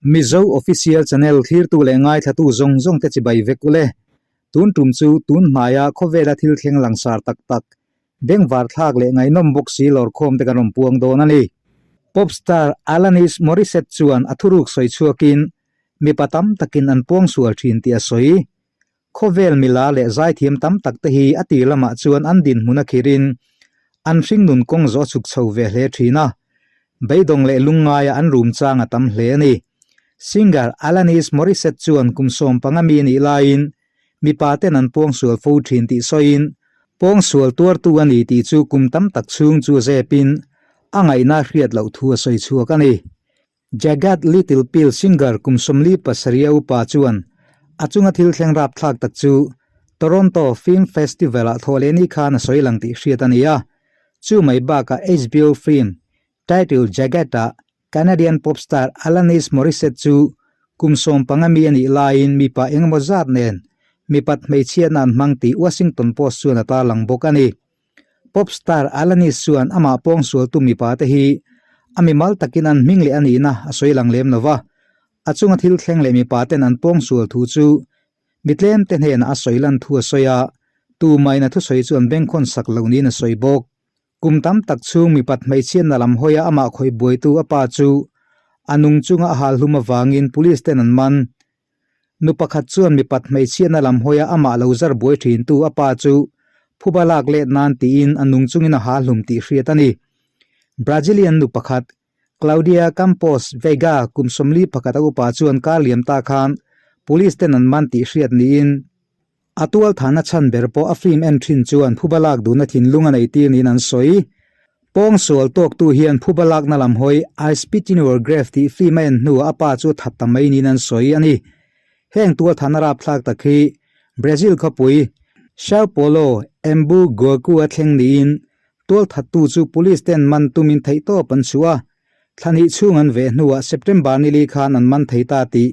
Mizo Official Channel thlirtu leh ngaithlatu zawng zawng te chibai vek ule. Tun tum chu tun hnaia khawvela thil thleng langsar tak tak, bengvar thlak leh ngaihnawm bawk si lawrkhawm te kan rawn puang dawn a ni. Pop star Alanis Morissette chuan a thuruk sawi chhuakin mipa tam takin an puang sual thin tih a sawi. Khawvel mila leh zaithiam tam tak te hi a tir lamah chuan an dinhmun a khirin an hringnun kawng zawh a chhuk chho ve hle thin a, beidawng leh lungngaia an rum chang a tam hle a ni. Singer Alanis Morissette chuan kum 15 mi nih laiin mipa ten an pawngsual fo thin tih sawiin pawngsual tuartu a ni tih chu kum tam tak chhung chu zepin a ngaihna hriat loh thu a sawi chhuak a ni. Jagged Little Pill singer kum 47 a upa chuan a chunga thil thleng rapthlak tak chu Toronto Film Festival-ah thawhlehni khan a sawi lang tih hriat a ni a. Chu mai bakah HBO film title Jagged-ah Canadian pop star Alanis Morissette chu kum 15 mi a nih laiin mipa engemaw zat nen mipat hmeichhiatna an hmang tih Washington Post chuan a tarlang bawk a ni. Pop star Alanis chuan amah pawngsualtu mipa te hi a mimal takin an hming leh a nihna a sawi lang lem lo va, a chunga thil thleng leh mipa ten an pawngsual thu chu mi tlem te hnenah a sawi lan thu a sawi a, tumain a thusawi chu an bengkhawn sak lo niin a sawi bawk. Kum tam tak chhung mipat hmeichhiatna lam hawia amah khawih buaitu a pa chu a nung chunga a hal hlum avangin police ten an man. Nu pakhat chuan mipat hmeichhiatna lam hawia amah lo zar buai thintu a pa chu phuba lak let nan tiin a nung chungin a ha hlum tih hriat a ni. Brazilian nu pakhat, Claudia Campos Veiga kum 41 a upa chuan kar liam ta khan police ten an man tih hriat niin a tual thahna chhan ber pawh a film en thin chuan phuba lak duhna thinlung a nei tir niin an sawi. Pawngsual tawktu hian phuba lakna lam hawi I Spit in Your Grave tih film a en hnuah a pa chu a that ta mai niin an sawi a ni. Heng tualthahna rapthlak tak hi Brazil khawpui Sao Paulo Embu Guacu a thleng niin tualthattu chu police ten man tumin theihtawp an chhuah a, thla hnih chhung an veh hnuah September nili khan an man thei ta tih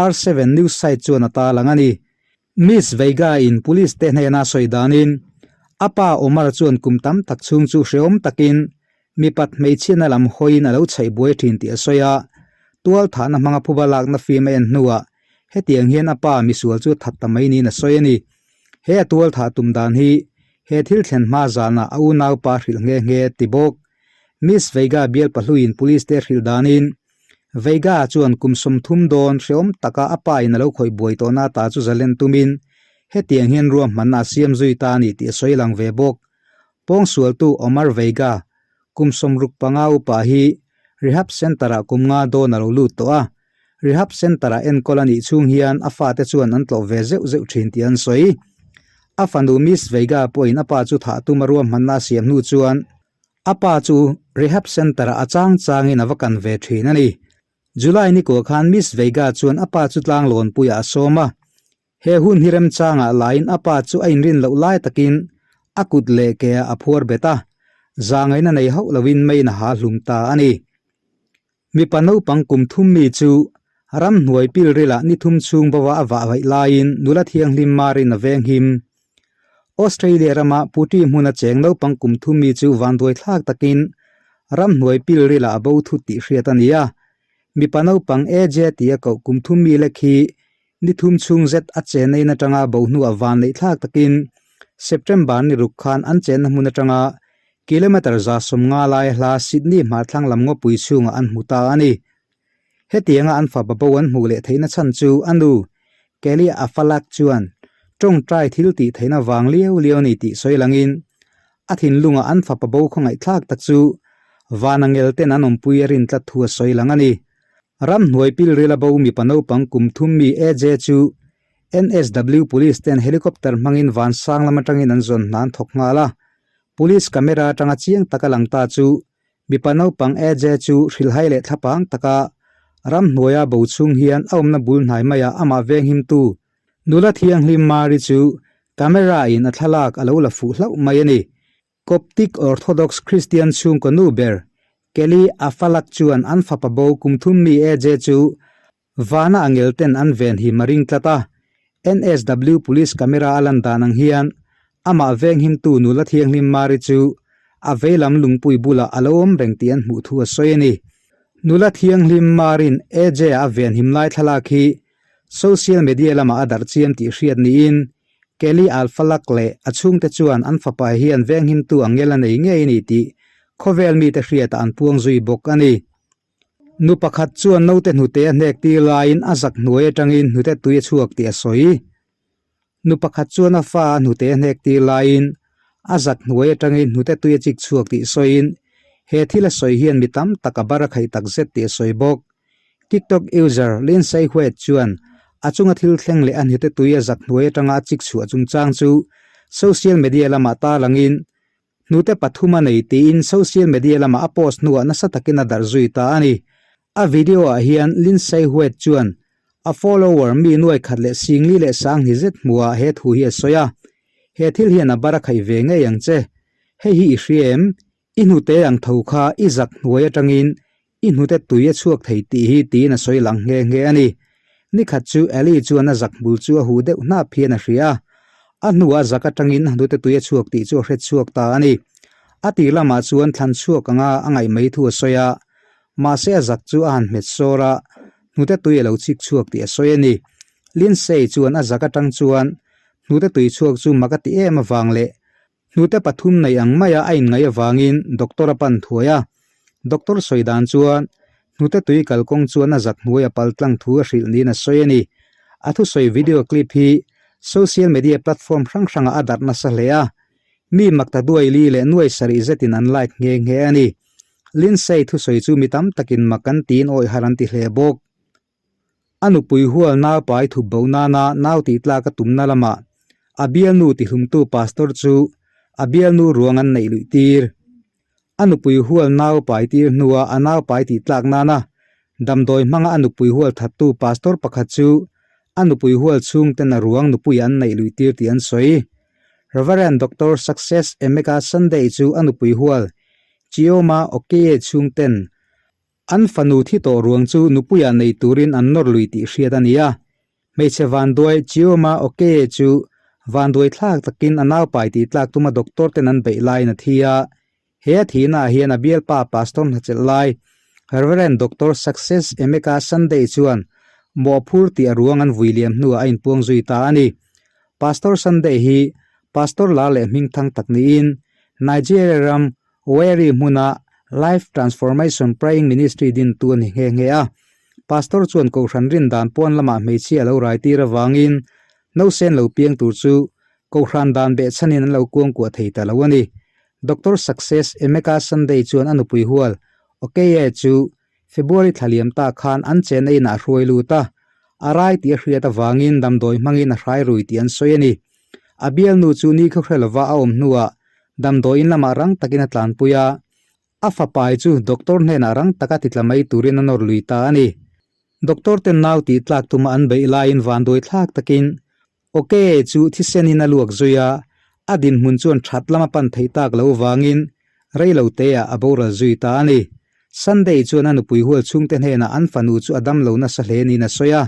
R7 news site chuan a tarlang a ni. Miss Veiga in police te hnena sawi danin a pa Omar chuan kum tam tak chhung chu hrehawm takin mipat hmeichhiatna lam hawiin a lo chhaih buai thin tih a sawi a, tual thahna hmanga phuba lakna film a en hnuah hetiang hian a pa misual chu that ta mai niin a sawi a ni. He a tual thah tum dan hi he thil thlen hma zanah a unaupa hrilh nghe nghe ti bawk. Miss Veiga bial pahluiin police te hrilh danin Veiga chuan kum 30 dawn hrehawm taka a pa in a lo khawih buai tawhna ata chu zalen tumin hetiang hian ruahmanna a siam zui ta a ni tih a sawi lang ve bawk. Pawngsualtu Omar Veiga, kum 65 upa hi rehab centre-ah kum nga dawn a lo lut tawh a. Rehab centre-a enkawl a nih chhung hian a fate chuan an tlawh ve zeuh zeuh thin tih an sawi. A fanu Miss Veiga pawhin a pa chu thah tum a ruahmanna a siam hnu chuan A pa chu rehab centre-ah a chang changin a va kan ve thin a ni. July ni kuah khan Miss Veiga chuan a pa chu tlanglawnpuiah a sawm a. He hun hi remchangah laiin a pa chu a inrin loh lai takin a kut leh keah a phuar bet a, zahngaihna nei hauh loin meiin a ha hlum ta a ni. Mipa naupang kum thum mi chu ramhnuai pilrilah ni thum chhung bova a vah vaih laiin nula thianghlim marin a veng him. Australia rama Puti hmuna cheng naupang kum thum mi chu vanduai thlak takin ramhnuai pilrilah a bo thut tih hriat a ni a. Mipa naupang AJ tia koh kum thum mi lek hi ni thum chhung zet a chenna in atanga bo hnuah van neih thlak takin September ni ruk khan an chenna hmun atanga kilometre 150 lai hla Sydney hmarthlang lam ngawpui chhungah an hmu ta a ni. Hetianga an fapa bo an hmuh leh theihna chhan chu a nu Kelly Afalak chuan tawngtai thil tih theihna vang liau liau a ni tih sawi langin a thinlungah an fapa bo khawngaihthlak tak chu vana ngel ten an awmpui a rin tlat thu a sawi lang a ni. Ramhnuai pilril a bo mipa naupang kum thum mi AJ chu NSW Police ten helicopter hmangin van sang lam atangin an zawn hna an thawk nghal a. Police camera atanga chiang taka lang ta chu mipa naupang AJ chu hrilhai leh thlapang taka ramhnuaia bo chhung hian a awmna bul hnai maiah amah venghimtu nula thianghlim Mari chu camera in a thlalak a lo la fuh hlauh mai a ni. Coptic Orthodox Christian chhungkaw nu ber Kelly Afalak chuan an fapa bo kum thum mi AJ chu vana angel ten an ven hi maring tlat a. NSW Police camera a lan dan ang hian amah venghimtu nula thianghlim Mari chu a veilam lungpui bulah a lo awm reng tih an hmuh thu a sawi a ni. Nula thianghlim Marin AJ-a a venhim lai thlalak hi social media lamah a darh chiam tih hriat niin Kelly Alfalak leh a chhungte chuan an fapa hian venghimtu angel a nei ngei a ni tih khawvel mite hriatah an puang zui bawk a ni. Nu pakhat chuan naute hnute a hnek tir laiin a zak hnuai atangin hnute tui a chhuak tih a sawi. Nu pakhat chuan a fa a hnute a hnek tir laiin a zak hnuai atangin hnute tui a chik chhuak tih sawiin he thil a sawi hian mi tam tak a bar a khaih tak zet tih a sawi bawk. TikTok user Lindsay Wade chuan a chunga thil thleng leh a hnute tui a zak hnuai atanga a chik chhuah chungchang chu social media lamah tarlangin Hnute pathum a nei tiin social media lamah a post hnuah nasa takin a darh zui ta a ni. A video ah hian Lindsay Wade chuan a follower mi nuai khat leh singli leh sanghni zet hmuhah he thu hi a sawi a, He thil hian a bar a khaih ve ngei ang che. Hei hi i hria em? I hnute ang tho kha i zak hnuai atangin i hnute tui a chhuak thei tih hi tiin a sawi lang nghe nghe a ni. Nikhat chu Ellie chuan a zak hmul chu a huh deuh hnap hian a hria a, a hnuah zak atangin a hnute tui a chhuak tih chu a hre chhuak ta a ni. A tir lamah chuan thlan chhuak anga a ngaih mai thu a sawi a, mahse a zak chu a han hmet sawr a, hnute tui a lo chik chhuak tih a sawi a ni. Lindsay chuan a zak atang chuan hnute tui chhuak chu mak a ti em avang leh Hnute pathum nei ang maia a inngaih avangin doctor a pan thuai a. Doctor sawi dan chuan hnute tui kalkawng chuan a zak hnuai a pal tlang thu a hrilh niin a sawi a ni. A thusawi video clip hi social media platform hrang hrangah a darh nasa hle a. Mi makta duai li leh nuai sarih zetin an like nghe nghe a ni. Lindsay thusawi chu mi tam takin mak an tiin awih har an ti hle bawk. A nupui hual nau pai thup bo nana nau tih tlak a tumna lamah a bialnu tihlumtu pastor chu a bialnu ruang an neih luih tir. A nupui hual nau pai tir hnua a nau pai tih tlak nana damdawi hmanga a nupui hual thattu pastor pakhat chu a nupui hual chhungten a ruang nupui an neih luih tir tih an sawi. Reverend Doctor Success Emeka Sunday chu a nupui hual Chioma Okeye chhungten An fanu thi tawh ruang chu nupuiah nei turin an nawr lui tih hriat a ni a. Hmeichhe vanduai Chioma Okeye chu vanduai thlak takin a naupai tih tlak tuma doctor ten an beih laiin a thi a. He a thihnaah hian a bialpa pastor hnachelh lai Reverend Doctor Success Emeka Sunday chuan mawhphur tih a ruang an vui liam hnuah a inpuang zui ta a ni. Pastor Sunday hi pastor lar leh hmingthang tak niin Nigeria ram Owerri hmuna Life Transformation Praying Ministry dintu a ni nghe nghe a. Pastor chuan Kohhran rin dan pawn lamah hmeichhia a lo rai tir avangin nausen lo piang tur chu Kohhran dan behchhanin an lo kuangkuah thei ta lo a ni. Doctor Success Emeka Sunday chuan a nupui hual Okeye chu February thla liam ta khan an chen eiin a hruai lut a, a rai tih a hriat avangin damdawi hmangin a hrai rui tih an sawi a ni. A bialnu chu ni khawhre lova a awm hnuah damdawiin lamah rang takin a tlanpui a, a fapai chu doctor hnenah rang taka titla mai turin a nawr lui ta a ni. Doctor ten nau tih tlak tuma an beih laiin vanduai thlak takin Ok chu thisenin a luak zui a, a dinhmun chuan that lama pan theih tak lo vangin rei lo teah a boral zui ta a ni. Sunday chuan a nupui hual chhungte hnenah an fanu chu a dam lo nasa hle niin a sawi a,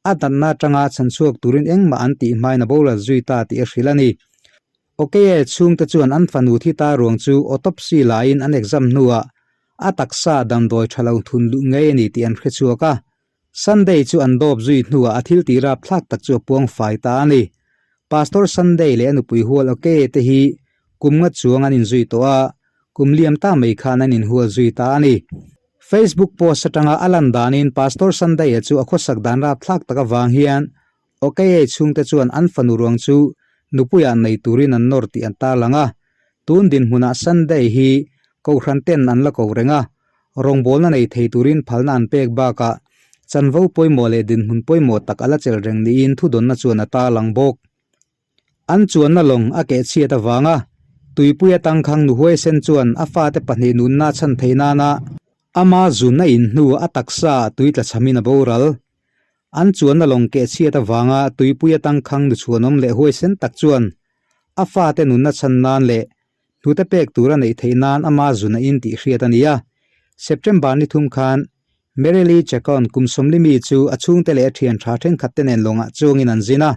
a natna atanga chhan chhuak turin engmah an tih hmain a boral zui ta tih a hrilh a ni. Ok chhungte chuan an fanu thi ta ruang chu autopsy laiin an exam hnuah a taksa damdawi tha lo thun luh ngei a ni tih an hre chhuak a, Sunday chu an dawp zui hnuah a thil tih rapthlak tak chu a puang fai ta a ni. Pastor Sunday leh a nupui hual Okeye te hi kum nga chuang an inzui tawh a, kum liam ta mai khan an inhual zui ta a ni. Facebook post atanga a lan danin Pastor Sunday-a chu a khawsak dan rapthlak tak avang hian Okeye chhungte chuan an fanu ruang chu nupuiah nei turin an nawr tih an tarlang a. Tun dinhmunah Sunday hi Kohhran ten an la ko reng a, rawngbawlna nei thei turin phalna an pek bakah chanvo pawimawh leh dinhmun pawimawh tak a la chelh reng niin thudawnna chuan a tarlang bawk. An chuanna lawng a keh chhiat avanga tuipui atangkhang nu huaisen chuan a fate pahnih nunna chhan theih nana ama zun a in hnu a taksa tui tla chhamin a boral. An chuanna lawng keh chhiat avanga tuipui atangkhang nu chhuanawm leh huaisen tak chuan a fate nunna chhan nan leh hnute pek tur a neih theih nan ama zun a in tih hriat a ni a. September ni thum khan Mary Lee Chacon kum sawmli mi chu a chhungte leh a thian tha thenkhat te nen lawngah chuangin an zin a.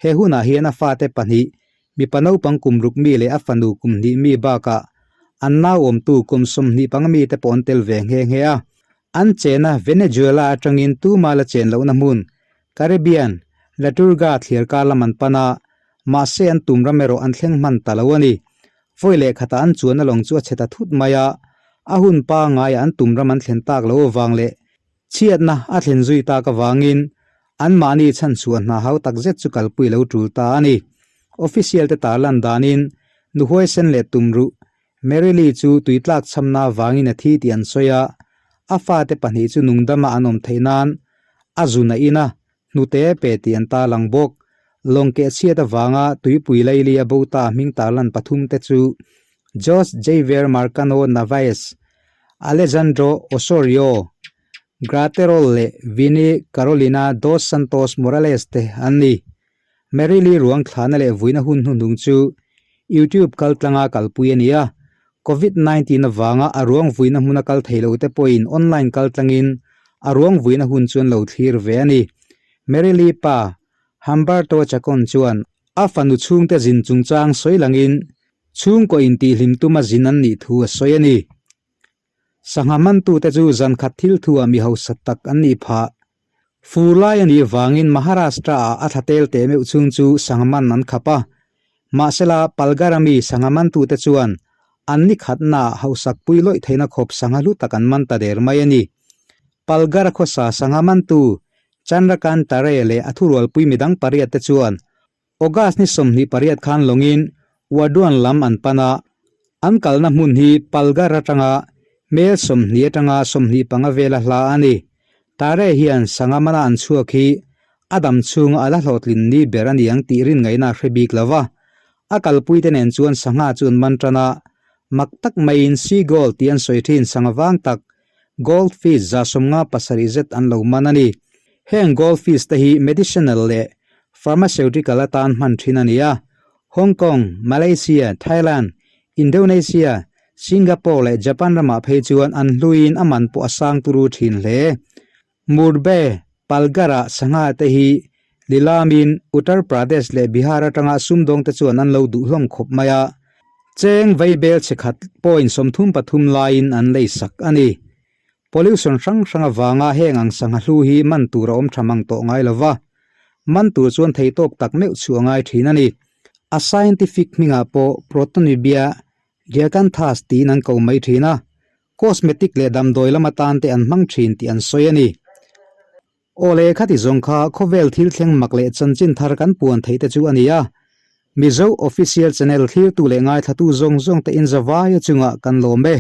He hunah hian a fate pahnih, mipa naupang kum ruk mi leh a fanu kum hnih mi bakah an nauawmtu kum 25 mi te pawh an tel ve nghe nghe a. An chena Venezuela atangin tuma la chen lohna hmun, Caribbean, La Turga thliarkar lam an pan a, mahse an tum ram erawh an thleng hman ta lo a ni. Vawi leh khatah an chuanna lawng chu a chhe ta thut mai a, a hun pangaiah an tum ram an thlen tak loh avang leh chhiatna a thlen zui tak avangin anmahni chhanchhuah hna hau tak zet chu kalpui lo tul ta a ni. Official te tarlan danin nu huaisen leh tumruh Mary Lee chu tui tlak chhamna avangin a thi tih an sawi a, a fate pahnih chu nungdama an awm theih nan a zun a in a, hnute pe tih an tarlang bawk. Lawng keh chhiat avanga tuipui laili a bo ta hming tarlan pathum te chu Jose Javier Marcano Navaez, Alejandro Osorio Graterol leh Vini Carolina dos Santos Morales te an ni. Mary Lee ruang thlahna leh vuina hun hnuhnung chu YouTube kaltlanga kalpui a ni a, Covid 19 avanga a ruang vuina hmuna kal thei lo te pawhin online kaltlangin a ruang vuina hun chu an lo thlir ve a ni. Mary Lee pa Humberto Chacon chuan a fanu chhungte zin chungchang sawi langin chhungkaw intihhlim tuma zin an nih thu a sawi a ni. Sangha mantute chu zan khat thil thuah mi hausa tak an nih phah. Fur lai a nih vangin Maharashtra-ah a thla tel teh meuh chhung chu sangha man an khap a. Mahsela, Palghar-a mi sangha mantute chuan an ni khatnaah hausak pui lawih theihna khawp sangha hlu tak an man ta der mai a ni. Palghar-a khawsa sangha mantu Chandrakant Tare leh a thurualpui midang pariatte chuan August ni 28 khan lawngin Waduan lam an pan a, an kalna hmun hi Palghar atanga mel 20 atanga 25 vela hla a ni. Tare hian sangha mana an chhuak hi a dam chhunga a la hlawhtlin ni ber a ni ang tih rin ngaihna a hre bik lo va. A kalpuite nen chuan sangha chu an man tan a, mak tak maiin seagull tih an sawi thin sangha vang tak goldfish 77 zet an lo man a ni. Heng goldfish te hi medicinal leh pharmaceutical atan hman thin a ni a, Hong Kong, Malaysia, Thailand, Indonesia, Singapore leh Japan ramah phei chuan an hluiin a man pawh a sang turu thin hle. Murbe, Palghar-ah sangha te hi lilamin Uttar Pradesh leh Bihar atanga sumdawng te chuan an lo duh hlawm khawp mai a, cheng vaibel chhe khat point 33 laiin an lei sak a ni. Pollution hrang hrang avanga heng ang sangha hlu hi man tur a awm tha mang tawh ngai lova, man tur chuan theitawp tak meuh chu a ngai thin a ni. A scientific hmingah pawh Protonibia giacanthus tiin an ko mai thin a, cosmetic leh damdawi lam atan te an hmang thin tih an sawi a ni. Aw le khati zawng kha khawvel thil thleng mak leh chanchin thar kan puan theih te chu a ni a, Mizo Official Channel thlirtu leh ngaithlatu zawng zawng te inzavaia chungah kan lawm e.